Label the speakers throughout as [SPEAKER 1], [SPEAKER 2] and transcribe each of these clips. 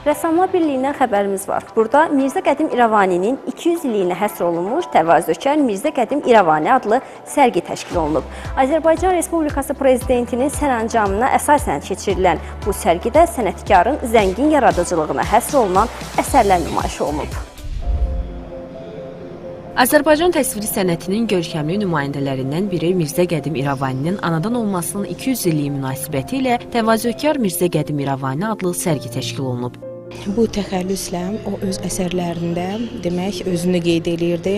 [SPEAKER 1] Rəssamlar Birliyindən xəbərimiz var. Burada Mirzə Qədim İrəvaninin 200 illiyinə həsr olunmuş Təvazökar Mirzə Qədim İrəvani adlı sərgi təşkil olunub. Azərbaycan Respublikası Prezidentinin sərəncamına əsasən keçirilən bu sərgidə sənətkarın zəngin yaradıcılığına həsr olunan əsərlər nümayiş olunub.
[SPEAKER 2] Azərbaycan təsviri sənətinin görkəmli nümayəndələrindən biri Mirzə Qədim İrəvaninin anadan olmasının 200 illiyi münasibəti ilə Təvazökar Mirzə Qədim İrəvani adlı sərgi təşkil olunub.
[SPEAKER 3] Bu təxəllüslə o öz əsərlərində, demək, özünü qeyd eləyirdi.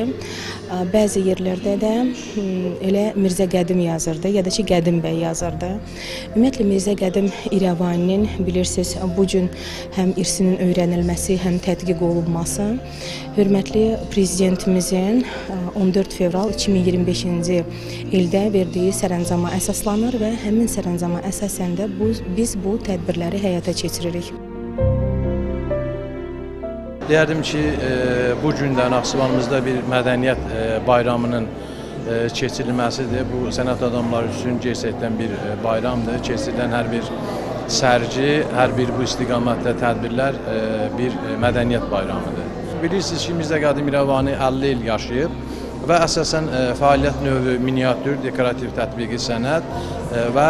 [SPEAKER 3] Bəzi yerlərdə də elə Mirzə Qədim yazırdı, ya da ki, Qədim bəy yazırdı. Ümumiyyətlə Mirzə Qədim İrəvaninin bilirsiniz, bu gün həm irsinin öyrənilməsi, həm tədqiq olunması hörmətli prezidentimizin 14 fevral 2025-ci ildə verdiyi sərəncama əsaslanır və həmin sərəncama əsasən də biz bu tədbirləri həyata keçiririk.
[SPEAKER 4] Deyərdim ki, bu gün də Naxçıvanımızda bir mədəniyyət bayramının keçirilməsidir. Bu sənət adamları üçün gerçəkdən bir bayramdır. Keçirilən hər bir sərgi, hər bir bu istiqamətdə tədbirlər bir mədəniyyət bayramıdır. Bilirsiniz ki, Mirzə Qədim İrəvani 50 il yaşayıb və əsasən fəaliyyət növü miniatür, dekorativ tətbiqi sənət və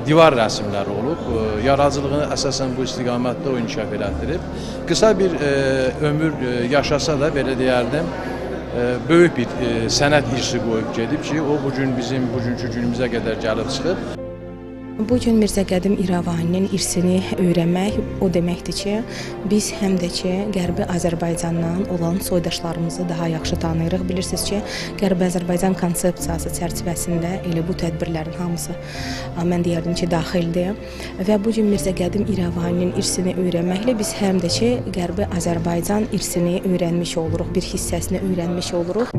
[SPEAKER 4] divar rəsimləri olub. Yaradıcılığını əsasən bu istiqamətdə o inkişaf elətdirib. Qısa bir ömür yaşasa da, belə deyərdim, böyük bir sənət irsi qoyub gedib ki, o bugün bizim bugünkü günümüzə qədər gəlib çıxıb.
[SPEAKER 3] Bu gün Mirzə Qədim İrəvaninin irsini öyrənmək o deməkdir ki, biz həm də ki, Qərbi Azərbaycandan olan soydaşlarımızı daha yaxşı tanıyırıq. Bilirsiniz ki, Qərbi Azərbaycan konsepsiyası çərçivəsində elə bu tədbirlərin hamısı, mən deyərdim ki, daxildir. Və bu gün Mirzə Qədim İrəvaninin irsini öyrənməklə biz həm də ki, Qərbi Azərbaycan irsini öyrənmiş oluruq, bir hissəsini öyrənmiş oluruq.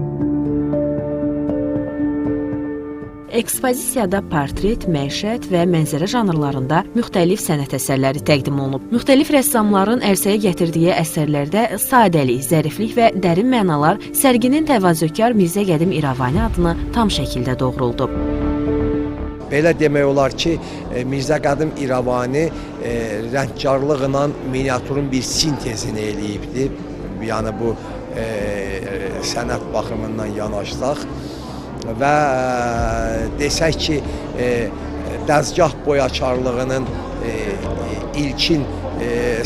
[SPEAKER 2] Ekspozisiyada portret, məişət və mənzərə janrlarında müxtəlif sənət əsərləri təqdim olunub. Müxtəlif rəssamların ərsəyə gətirdiyi əsərlərdə sadəlik, zəriflik və dərin mənalar sərginin Təvazökar Mirzə Qədim İrəvani adını tam şəkildə doğruldub.
[SPEAKER 5] Belə demək olar ki, Mirzə Qədim İrəvani rəngkarlıqla miniatürün bir sintezini eləyibdir. Yəni bu sənət baxımından yanaşsaq və desək ki, dəzgah boyakarlığının ilkin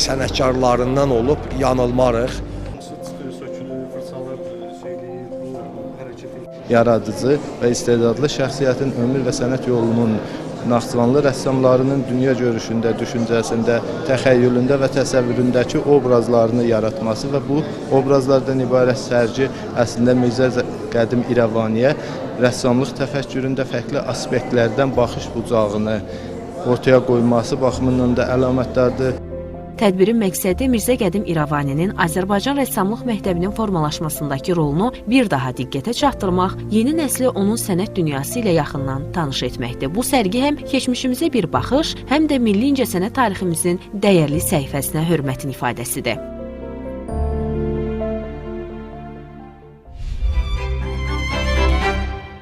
[SPEAKER 5] sənətkarlarından olub, yanılmarıq.
[SPEAKER 6] Yaradıcı və istedadlı şəxsiyyətin ömür və sənət yolunun Naxçıvanlı rəssamlarının dünya görüşündə, düşüncəsində, təxəyyülündə və təsəvvüründəki obrazlarını yaratması və bu obrazlardan ibarət sərgi əslində Mirzə Qədim İrəvaniyə rəssamlıq təfəkküründə fərqli aspektlərdən baxış bucağını ortaya qoyması baxımından da əlamətdardır.
[SPEAKER 2] Tədbirin məqsədi Mirzə Qədim İrəvaninin Azərbaycan rəssamlıq məktəbinin formalaşmasındakı rolunu bir daha diqqətə çatdırmaq, yeni nəsli onun sənət dünyası ilə yaxından tanış etməkdir. Bu sərgi həm keçmişimizə bir baxış, həm də milli incəsənət tariximizin dəyərli səhifəsinə hörmətin ifadəsidir.